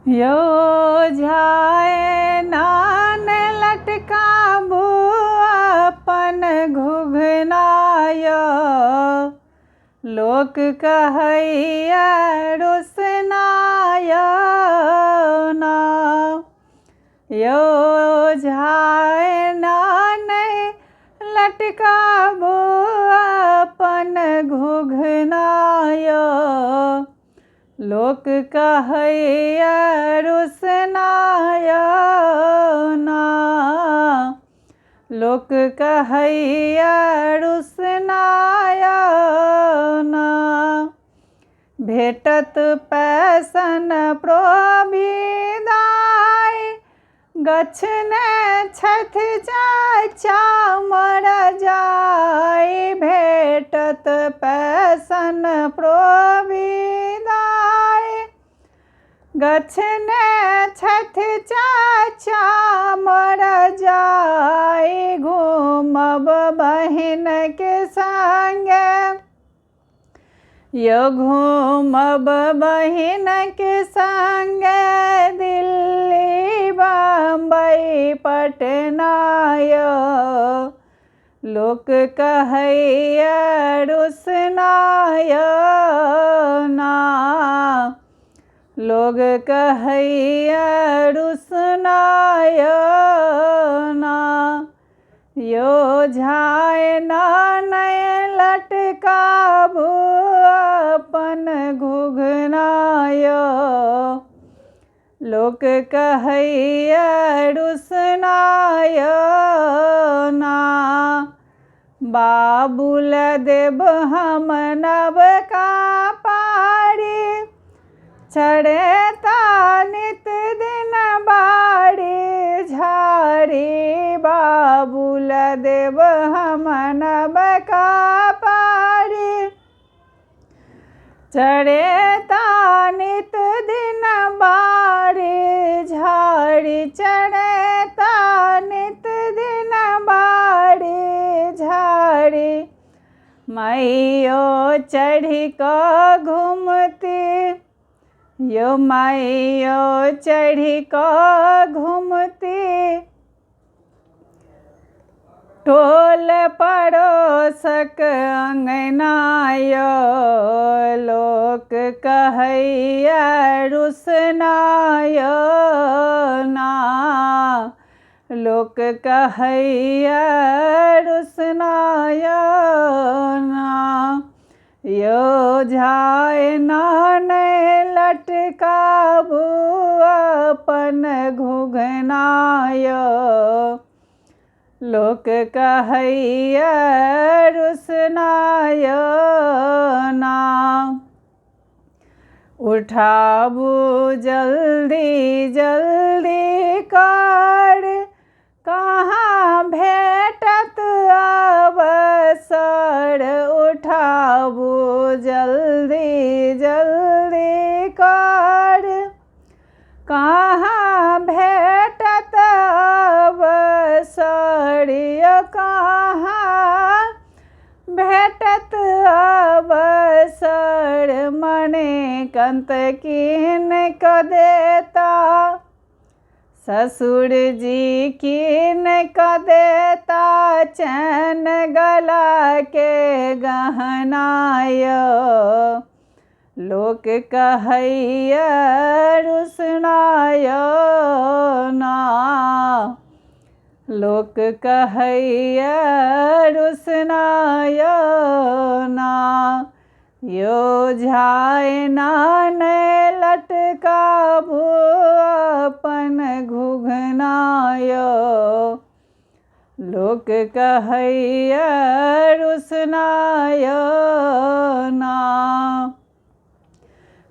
यौ झाए नान लटकाबू अपन घुघना यौ, लोक कहैया रुसना यौ ना। यौ झाए नान लटकाबू अपन घुघना यौ, लोक कहैया रुसना यौ ना। लोक कहैया रुसना यौ ना। भेटत पैसन प्रोविदाय, गछने छथि चाचा मर जाय। भेटत पैसन प्रोविदाय, गछने छथि चाचा मर जाय। घूमब बहिनके संगे यौ, घूमब बहिनके संगे दिल्ली बम्बई पटना यौ, लोक कहैया रुसना यौ ना। लोग कहैया रुसना यौ ना। यौ झाए नानय लटकाबू अपन घुघना यौ, लोक कहैया रुसना यौ ना। बाबुल देब हम नवका पारी, चढ़ता नित दिन बाड़ी झाड़ी। बाबुल देब हम नवका पारी, चढ़ता नित दिन बाड़ी झाड़ी। चढ़ता नित दिन बाड़ी झाड़ी। मैयो चढ़ि कऽ घुमती यौ, मैयो चढ़ि कऽ घुमती टोल पड़ोसक अङ्गना यौ, लोक कहैया रुसना यौ ना। लोक कहैया रुसना यौ ना। यौ झाए नानय लटकाबू अपन घुघना यौ, लोक कहैया रुसना यौ ना। उठाबू जल्दी जल्दी कर, कहाँ भेटत अवसर। उठाबू जल्दी जल्दी कर, कहाँ भेटत अवसर। यौ कहाँ भेटत अवसर। मणिकन्त कीन कऽ देता, ससुर जी कीन कऽ देता चैन गला के गहना यौ, लोक कहैया रुसना यौ ना। लोक कहैया रुसना यौ ना। यौ झाए नानय लटकाबू अपन घुघना यौ, लोक कहैया रुसना यौ ना।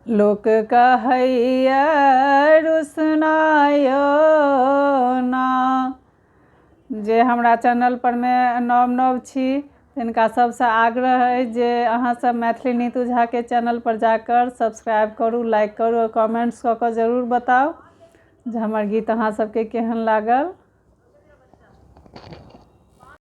लोक कहैया रुसना यौ ना। जे हमरा चैनल परमे नव नव छी तिनका सबसँ आग्रह अछि जे अहाँसब मैथिली नीतू झाके चैनलपर जाकर सब्सक्राइब करू, लाइक करू आओर कमेन्ट्स कऽ कऽ जरूर बताउ जे हमर गीत अहाँ सबके केहन लागल।